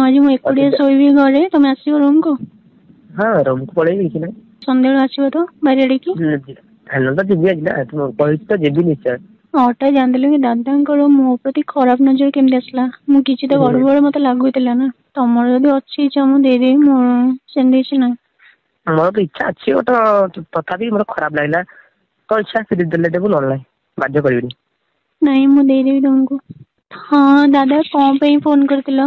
ଆଜି ମୁଁ ଏକୁଟିଆ ଶୋଇବି ଘରେ, ତମେ ଆସିବ ରୁମ୍ କୁ? ହଁ, ରୁମ୍ କୁ ପଳେଇବି, କିଛି ନାହିଁ। ସନ୍ଧ୍ୟାବେଳୁ ଆସିବ ତ ବାରିଆଡିକି? ଫାଇନାଲ ତ ଯିବି ଆଜି ନା, କହିଛି ତ ଯିବି ନିଶ୍ଚୟ। ହଠାତ୍ ଜାଣିଦେଲି କି ଦାଦାଙ୍କର ମୋ ପ୍ରତି ଖରାପ ନଜର କେମିତି ଆସିଲା। ମୁଁ କିଛି ତ ଗଡବଡ ମତେ ଲାଗୁଥିଲା ନା। ତମର ଯଦି ଅଛି ଇଚ୍ଛା ମୁଁ ଦେଇଦେବି, ମୋର ସେମିତି କିଛି ନାହିଁ। ମୋର ତ ଇଚ୍ଛା ଅଛି ଗୋଟେ, ତଥାପି ମୋର ଖରାପ ଲାଗିଲା। ତ ଇଚ୍ଛା ଦେଲେ ଦେବୁ, ନହେଲେ ନାହିଁ, ବାଧ୍ୟ କରିବିନି। ନାଇଁ, ମୁଁ ଦେଇଦେବି ତମକୁ। ହଁ ଦାଦା, କଣ ପାଇଁ ଫୋନ କରିଥିଲ?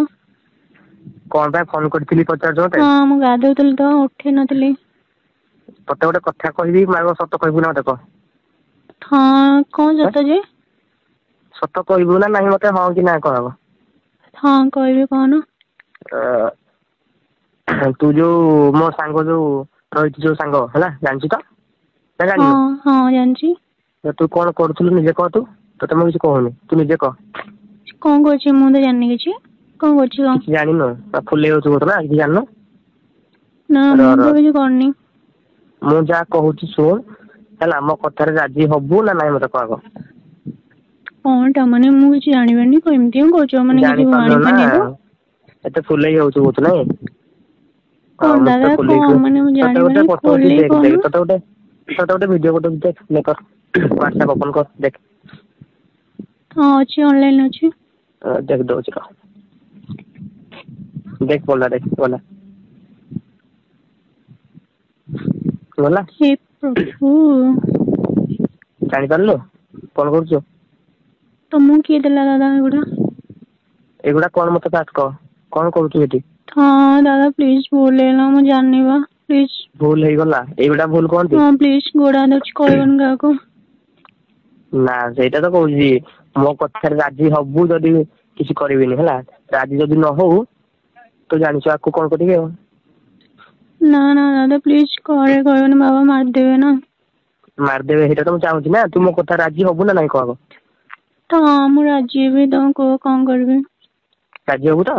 କଣ ପାଇଁ ଫୋନ କରିଥିଲି ପଚାରୁଛ ମତେ? ହଁ, ମୁଁ ଗାଧଉଥିଲି ତ ଉଠେଇ ନଥିଲି। ତତେ ଗୋଟେ କଥା କହିବି ମାଗ, ସତ କହିବୁ ନା ମତେ କହ? ହଁ, କଣ ସତ ଯେ? ସତ କହିବୁ ନା ନାହିଁ ମତେ, ହଁ କି ନା କହ? ହଁ, କହିବି, କହୁନ। ତୁ ଯୋଉ ମୋ ସାଙ୍ଗ ଯୋଉ ରହିଛି, ଯୋଉ ସାଙ୍ଗ ହେଲା, ଜାଣିଛୁ ତ ନା ଜାଣିନୁ? ହଁ, ଜାଣିଛି। ତୁ କଣ କରୁଥିଲୁ ନିଜେ କହ ତୁ। ତତେ ମୁଁ କିଛି କହୁନି, ତୁ ନିଜେ କହ। କଣ କରୁଛି? ମୁଁ ତ ଜାଣିନି କିଛି। କଣ କରୁଛି? କଣ କିଛି ଜାଣିନୁ? ଫୁଲେଇ ହଉଛୁ ବହୁତ ନା, କିଛି ଜାଣିନୁ? ନା, ମୁଁ ତ କିଛି କରିନି। ମୁଁ ଯାହା କହୁଛି ଶୁଣ ହେଲା, ମୋ କଥାରେ ରାଜି ହବୁ ନା ନାଇଁ ମତେ କହ। କଣଟା ମାନେ ମୁଁ କିଛି ଜାଣିପାରୁନି, କେମିତି କଣ କହୁଛ ମାନେ କିଛି ଜାଣିପାରୁନୁ ନା? ଜାଣିପାରୁନି ତ। ଏତେ ଫୁଲେଇ ହଉଛୁ ବହୁତ ନାଇଁ? କଣ ଦାଦା, କଣ ମାନେ ମୁଁ ତତେ ଗୋଟେ ଜାଣିପାରୁନି, ପଠଉଛି ଖୋଲିକି ଦେଖ। କହୁନ। ଦେଖ, ତତେ ଗୋଟେ ଭିଡିଓ ପଠଉଛି, ଦେଖ, କର ହ୍ୱାଟ୍ସଆପ ଓପନ କର, ଦେଖ। ହଁ, ଅଛି, ଅନଲାଇନ ଅଛି। ଦେଖ, ଦଉଛି ରହ, ଦେଖ, ଗଲା, ଦେଖ, ଗଲା, ଗଲା। ହେ ପ୍ରଭୁ! ଜାଣିପାରିଲୁ କଣ କରୁଛୁ? ତମକୁ କିଏ ଦେଲା ଦାଦା ଏଗୁଡା? ଏଗୁଡା କଣ ମତେ ଫାଷ୍ଟ କହ, କଣ କରୁଛୁ ଏଠି? ହଁ ଦାଦା, ପ୍ଲିଜ, ଭୁଲ ହେଇଗଲା, ମୁଁ ଜାଣିନି ବା, ପ୍ଲିଜ। ଭୁଲ ହେଇଗଲା, ଏଇଗୁଡା ଭୁଲ କହନ୍ତି? ହଁ, ପ୍ଲିଜ, ଗୋଡ ହାତ ଧରୁଛି, କହିବନି କାହାକୁ। ନା, ସେଇଟା ତ କହୁଛି, ମୋ କଥାରେ ରାଜି ହବୁ ଯଦି କିଛି କରିବିନି ହେଲା, ରାଜି ଯଦି ନ ହଉ ତୁ ଜାଣିଛୁ ଆକୁ କଣ କରିବି ଆଉ। ନା ନା ଦାଦା, ପ୍ଲିଜ, ଘରେ କହିବନି, ବାବା ମାରିଦେବେ ନା। ମାରିଦେବେ, ସେଇଟା ତ ମୁଁ ଚାହୁଁଛି ନା। ତୁ ମୋ କଥା ରାଜି ହବୁ ନା ନାଇଁ କହ। ତ ହଁ, ମୁଁ ରାଜି ହେବି, ତମେ କୁହ କଣ କରିବି। ରାଜି ହବୁ ତ?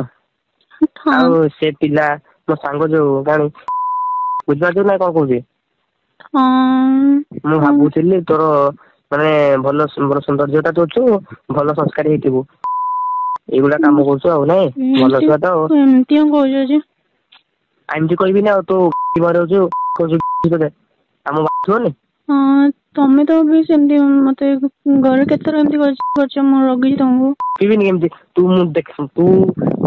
ହଁ। ଆଉ ସେ ପିଲା ମୋ ସାଙ୍ଗ ଯୋଉ ଜାଣି ବୁଝିପାରୁଛୁ ନା କଣ କହୁଛି? ହଁ। ମୁଁ ଭାବୁଥିଲି ତୋର ମାନେ ଭଲ ଭଲ ସୌନ୍ଦର୍ଯ୍ୟଟା ତୁ ଅଛୁ, ଭଲ ସଂସ୍କାରୀ ହେଇଥିବୁ, ଏଇଗୁଡା କାମ କରୁଛୁ ଆଉ ନାଇଁ? ଭଲ ଛୁଆ ତ ଆଉ। ଏମିତି କଣ କହୁଛ ଯେ? ଏମିତି କହିବିନି ଆଉ? ତୁ ରହୁଛୁ କହୁଛୁ ତୋତେ ଆମ ବାଧିବନି? ହଁ, ତମେ ତ ବି ସେମିତି ମତେ ଘରେ କେତେଥର ଏମିତି କରିଛ, ମୁଁ ରଗିଛି ତମକୁ। କହିବିନି କେମିତି? ତୁ ମୁଁ ଦେଖ, ତୁ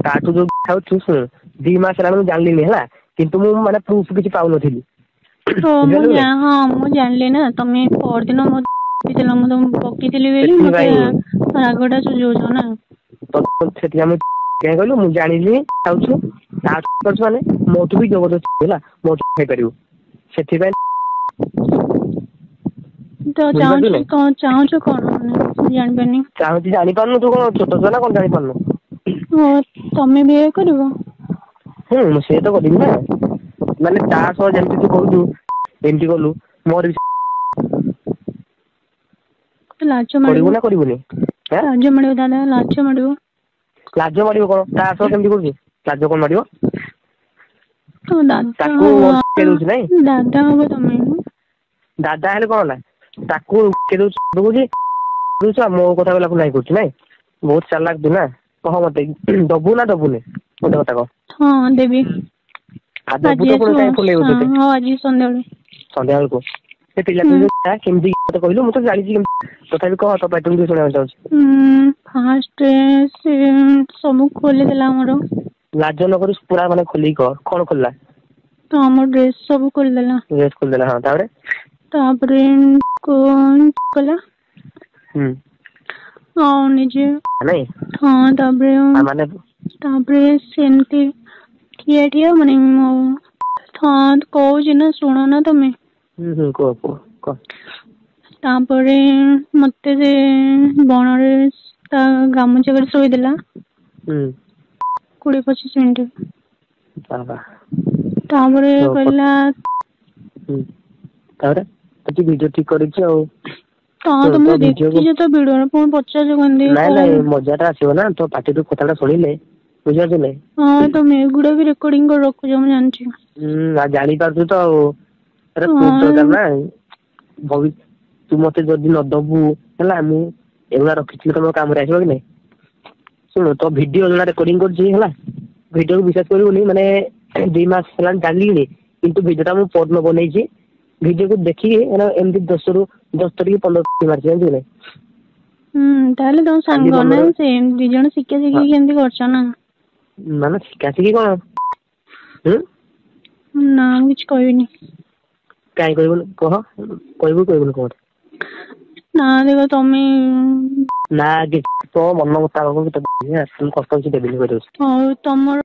ତାଠୁ ଯୋଉ ଖାଉଛୁ, ଶୁଣ, 2 ମାସ ହେଲାଣି ମୁଁ ଜାଣିଲିନି ହେଲା, କିନ୍ତୁ ମୁଁ ମାନେ ପ୍ରୁଫ କିଛି ପାଉନଥିଲି। ହଁ, ମୁଁ ବୁଝିପାରିଲୁ କି? ହଁ, ମୁଁ ଜାଣିଲି ନା, ତମେ ପରଦିନ ମୋ ଥିଲ, ମୁଁ ତମକୁ ପକେଇଥିଲି ବୋଲି ମତେ ସେଥିପାଇଁ ରାଗଟା ସୁଝଉଛ ନା? ସେଠି ଆମେ କାହିଁ କହିଲୁ, ମୁଁ ଜାଣିଲି ଖାଉଛୁ କରୁଛୁ, ମାନେ ମୋଠୁ ବି ଜବରଦସ୍ତ ହେଲା, ମୋଠୁ ଖାଇପାରିବୁ, ସେଥିପାଇଁ। ତ ବୁଝିପାରୁଛୁ ଚାହୁଁଛୁ ନାଇଁ? କଣ ଚାହୁଁଛ କଣ ମାନେ ମୁଁ ଜାଣିପାରୁନି। ଚାହୁଁଛି, ଜାଣିପାରୁନୁ? ତୁ କଣ ଛୋଟ ଛୁଆ ନା କଣ ଜାଣିପାରୁନୁ? ହଁ, ତମେ ବି ଏୟା କରିବ? ହୁଁ, ମୁଁ ସେ ତ କରିବି ନା। ମାନେ ତା ସହ ଯେମିତି ତୁ କହୁଛୁ ଏମିତି କଲୁ, ମୋର ବି ଲାଜ କରିବୁ ମାଡ଼ିବ। ନା କରିବୁନି? ଆଁ? ଲାଜ ମାଡ଼ିବ ଦାଦା, ଲାଜ ମାଡ଼ିବ। ଲାଜ ମାଡ଼ିବ କଣ? ତା ସହ କେମିତି କରୁଛୁ, ଲାଜ କଣ ମାଡ଼ିବ? ତ ଦାଦା ତାକୁ ହବ। ଦଉଛି ନାଇଁ? ଦାଦା ହବ ତମେ। ଦାଦା ହେଲେ କଣ ହେଲା? ତାକୁ ଦଉଛି ଦଉଛୁ ଆଉ ମୋ କଥା କହିଲାକୁ ନାଇଁ କରୁଛୁ ନାଇଁ? ବହୁତ ଚାଲାକ ତୁ ନା? କହ ମତେ, ଦବୁ ନା ଦବୁନି, ଗୋଟେ କଥା କହ। ହଁ, ଦେବି। ଆଉ ଦବୁ ଆଜି ତ, ପୁଣି ଆସିବ? କାହିଁ ଫୁଲେଇ ହଉଛୁ ଏତେ? ହଁ, ଆଜି ସନ୍ଧ୍ୟାବେଳେ। ସନ୍ଧ୍ୟା ବେଳକୁ ସେ ପିଲା କେମିତି ମତେ କହିଲୁ? ମୁଁ ତ ଜାଣିଛି କେମିତି, ତଥାପି କହ, ତୋ ପାଟିରୁ ଟିକେ ଶୁଣିବାକୁ ଚାହୁଁଛି। ଫାଷ୍ଟ ସେ ସବୁ ଖୋଲିଦେଲା ଆମର। ଲାଜ ନ କରି ପୁରା ମାନେ ଖୋଲିକି କହ, କଣ ଖୋଲିଲା? ତ ଆମ ଡ୍ରେସ ସବୁ ଖୋଲିଦେଲା। ଡ୍ରେସ ଖୋଲିଦେଲା, ହଁ, ତାପରେ? ତାପରେ କଣ କଲା? ହୁଁ। ହଁ, ନିଜେ। ନାଇଁ? ହଁ, ତାପରେ ଆଉ ମାନେ ତାପରେ ସେମିତି ଠିଆ ଠିଆ ମାନେ ମୋ, ହଁ, କହୁଛି ନା, ଶୁଣ ନା ତମେ। ହୁଁ ହୁଁ କୁହ, କୁହ, କହ। ତାପରେ ମତେ ସେ ବଣରେ ତା ଗାମୁଛା କରି ଶୋଇଦେଲା। ହୁଁ। 20-25 ମିନିଟ୍। ବାବା! ତାପରେ କହିଲା ହୁଁ, ତାପରେ ତୁ ଭିଡିଓ ଠିକ କରିଛୁ ଆଉ। ତ ଶୁଣୁ, ତମେ ତୋ ଭିଡିଓକୁ ଦେଖିଛ ତ ଭିଡିଓ, ପୁଣି ପଚାରୁଛ କେମିତି? ନାଇଁ ନାଇଁ, ମଜାଟା ଆସିବ ନା ତୋ ପାଟିରୁ କଥାଟା ଶୁଣିଲେ, ବୁଝିପାରୁଛୁ ନାଇଁ? ହଁ, ତମେ ଏଗୁଡା ବି ରେକର୍ଡିଂ କରି ରଖୁଛ, ମୁଁ ଜାଣିଛି। ହୁଁ, ଆଉ ଜାଣିପାରୁଛୁ ତ ଆଉ ଆରେ, ପ୍ରୁଫ ଦରକାର ନା। ତୁ ମତେ ଯଦି ନ ଦବୁ ହେଲା, ମୁଁ ଏଗୁଡା ରଖିଥିଲି ତମ କାମରେ ଆସିବ କି ନାଇଁ? ଶୁଣୁ, ତୋ ଭିଡିଓ ଯୋଉଟା ରେକର୍ଡିଂ କରୁଛି ହେଲା, ଭିଡିଓକୁ ବିଶ୍ୱାସ କରିବୁନି, ମାନେ 2 ମାସ ହେଲାଣି ଜାଣିଲିଣି, କିନ୍ତୁ ଭିଡିଓଟା ମୁଁ ପରଦିନ ବନେଇଛି। ଭିଡିଓକୁ ଦେଖିକି ମାନେ ଏମିତି 10ରୁ 10 ଥର କି 15 ମାରିଛି, ଜାଣିଛୁ କି ନାଇଁ? ହୁଁ, ତାହେଲେ ତମ କାଲି ସାଙ୍ଗ ନା? 15। ସେ ଦି ଜଣ ଶିଖା ଶିଖି କେମିତି କରୁଛ ନା? ମାନେ ଶିଖା ଶିଖି କଣ? ହୁଁ। ନା, ମୁଁ କିଛି କହିବିନି। କାହିଁ କହିବୁନି କହ? କହିବୁ, କହିବୁନି କହ ମତେ? ନା, ଦେଖ ତମେ ନା, କିଛି ତୋ ମନ ମୁତାବକ ତତେ ମୁଁ କଷ୍ଟ କିଛି ଦେବିନି, କହିଦଉଛି। ହଉ, ତମର